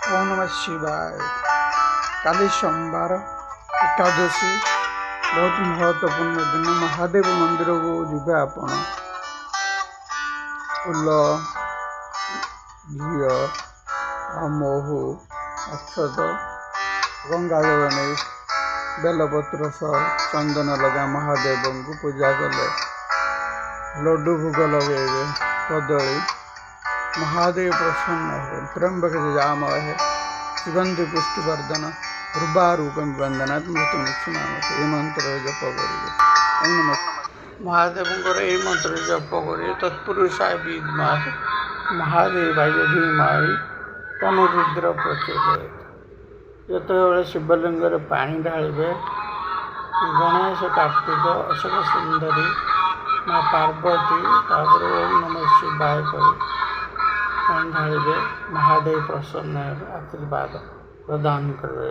ଓଁ ନମଃ ଶିବାୟ। କାଲି ସୋମବାର, ଏକାଦଶୀ, ବହୁତ ମହତ୍ୱପୂର୍ଣ୍ଣ ଦିନ। ମହାଦେବ ମନ୍ଦିରକୁ ଯିବେ ଆପଣ। ଫୁଲ, ଘିଅ ଆଉ ମହୁ, ଅକ୍ଷତ, ଗଙ୍ଗାଜଳ ନେଇ ବେଲପତ୍ର ସହ ଚନ୍ଦନ ଲଗା ମହାଦେବଙ୍କୁ ପୂଜା କଲେ, ଲଡ଼ୁ ଭୋଗ ଲଗେଇବେ, କଦଳୀ, ମହାଦେବ ପ୍ରସନ୍ନ ହେବେ। ତ୍ର୍ୟମ୍ବକ ଯଜାମହେ ସୁଗନ୍ଧି ପୁଷ୍ଟିବର୍ଦ୍ଧନ ଉର୍ବାରୁକମିବ ବନ୍ଧନାତ୍ ମୃତ୍ୟୁର୍ମୁକ୍ଷୀୟମାମୃତାତ୍। ଏଇ ମନ୍ତ୍ରରେ ଜପ କରିବେ। ଓଁ ନମଃ ମହାଦେବଙ୍କର ଏଇ ମନ୍ତ୍ର ଜପ କରିବେ। ତତ୍ପୁରୁଷାୟ ବିଦ୍ମହେ ମହାଦେବାୟ ଧୀମହି ତନ୍ନୋ ରୁଦ୍ର ପ୍ରଚୋଦୟାତ୍। ଯେତେବେଳେ ଶିବଲିଙ୍ଗରେ ପାଣି ଢାଳିବେ, ଗଣେଶ, କାର୍ତ୍ତିକ, ଅଶୋକ ସୁନ୍ଦରୀ, ମା ପାର୍ବତୀ, ତାପରେ ଓମ୍ ନମଃ ଶିବାୟ କହି ପାଣି ଢାଳିବେ। ମହାଦେବ ପ୍ରସନ୍ନ ହେବେ, ଆଶୀର୍ବାଦ ପ୍ରଦାନ କରିବେ।